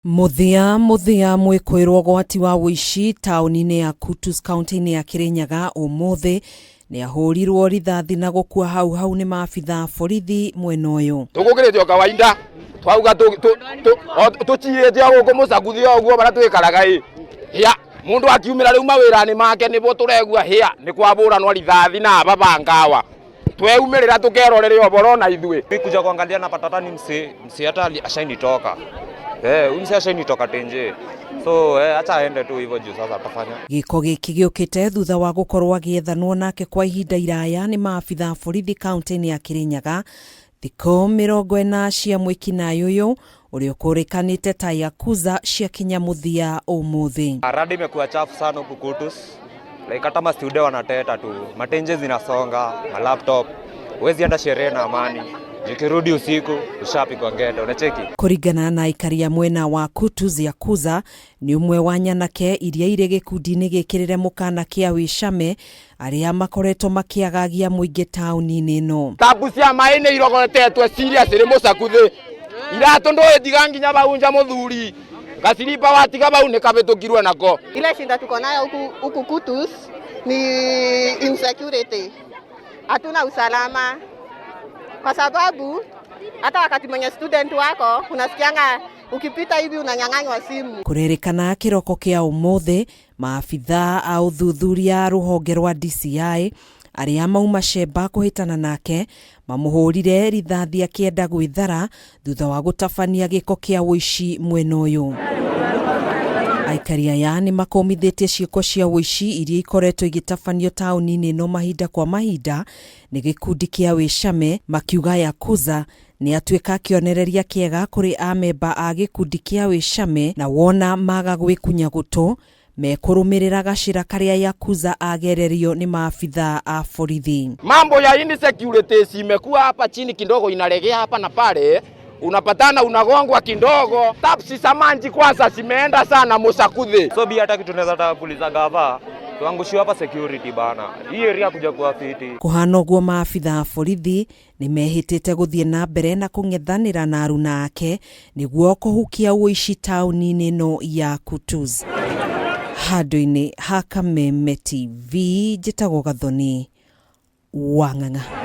Mũthia mũthia mwĩkũĩrwo ũgwati wa ũici taũni-inĩ ya Kutus kaunti-inĩ ya Kirinyaga ũmũthĩ nĩ ahũrirwo rithathi na gũkua hau hau nĩ maabitha a borithi mwena ũyũ. Tũgũkĩrĩte o kawaida twauga tũcirĩte o gũkũ mũcaguthi o ũguo barĩa twĩkaraga ĩ hĩa mũndũ akiumĩra rĩu mawĩra-inĩ make nĩbo tũregua hĩa nĩ kwabũranwo rithathi na aba bangawa tweumĩrĩra tũkerorere ũboro na ithuĩ. Mimi kuja kuangalia napata hata ni msee msee hata ashainitoka. Eh, huyu msee ashainitoka tenje. So eh, acha aende tu hivyo juu sasa atafanya. Gĩko gĩkĩ gĩũkĩte thutha wa gũkorwo agĩethanwo nake kwa ihinda iraya nĩ maabitha a borithi kaunti-inĩ ya Kirinyaga. Thikũ 40 cia mwĩkinaĩ ũyũ ũrĩa ũkũrĩkanĩte ta Yakuza ciakinya mũthia ũmũthĩ. Rada imekuwa chafu sana huku Kutus. Like hata mastude wanateta tu. Matenje zinasonga, ma laptop. Huwezi enda sherehe na amani. Ukirudi usiku ushapigwa ngendo, unacheki. Kũringana na aikari a mwena wa Kutus, Yakuza nĩ ũmwe wa nyanake iria irĩ gĩkundi-inĩ gĩkĩrĩre mũkana kĩa wĩcame arĩa makoretwo makĩagagia mũingĩ taũni-inĩ ĩno. Tabu cia maĩ nĩ irogotetwe serious rĩ mũcakuthĩ iratũ ndũĩtiga nginya bau nja mũthuri gaciriba watiga bau nĩ kabĩtũkirwe nako. Ile shinda tuko nayo huku huku Kutus ni insecurity, hatuna usalama kwa sababu hata wakati mwenye student wako unasikianga ukipita hivi unanyang'anywa simu. Kũrerĩkana kĩroko kĩa ũmũthĩ maabitha a ũthuthuria rũhonge rwa DCI arĩa mauma cemba kũhĩtana nake mamũhũrire rithathi akĩenda gwĩthara thutha wa gũtabania gĩko kĩa ũici mwena ũyũ. Aikari aya nĩ makũmithĩtie ciĩko cia ũici iria ikoretwo igĩtabanio taũni-inĩ ĩno mahinda kwa mahinda nĩ gĩkundi kĩa wĩcame, makiuga Yakuza nĩ atuĩka kĩonereria kĩega kũrĩ amemba a gĩkundi kĩa wĩcame na wona maga gwĩkunya gũtũ mekũrũmĩrĩra gacĩra karĩa Yakuza agererio nĩ maabitha a borithi. Mambo ya insecurity imekuwa hapa chini kidogo, inalegea hapa na pale, unapatana unagongwa kidogo. Tapsi za kwanza zimeenda sana Musakuthi. So bi hata kitu tunaweza taka kuuliza gava, tuangushiwe hapa security bana. Hii area kuja kuwa fiti. Kũhana ũguo maabitha a borithi nĩ mehĩtĩte gũthiĩ na mbere na kũng'ethanĩra na aruna ake nĩguo kũhukia ũici taũni-inĩ ĩno ya Kutus. Handũ-inĩ ha Kameme TV njĩtagwo Gathoni wa Ng'ang'a.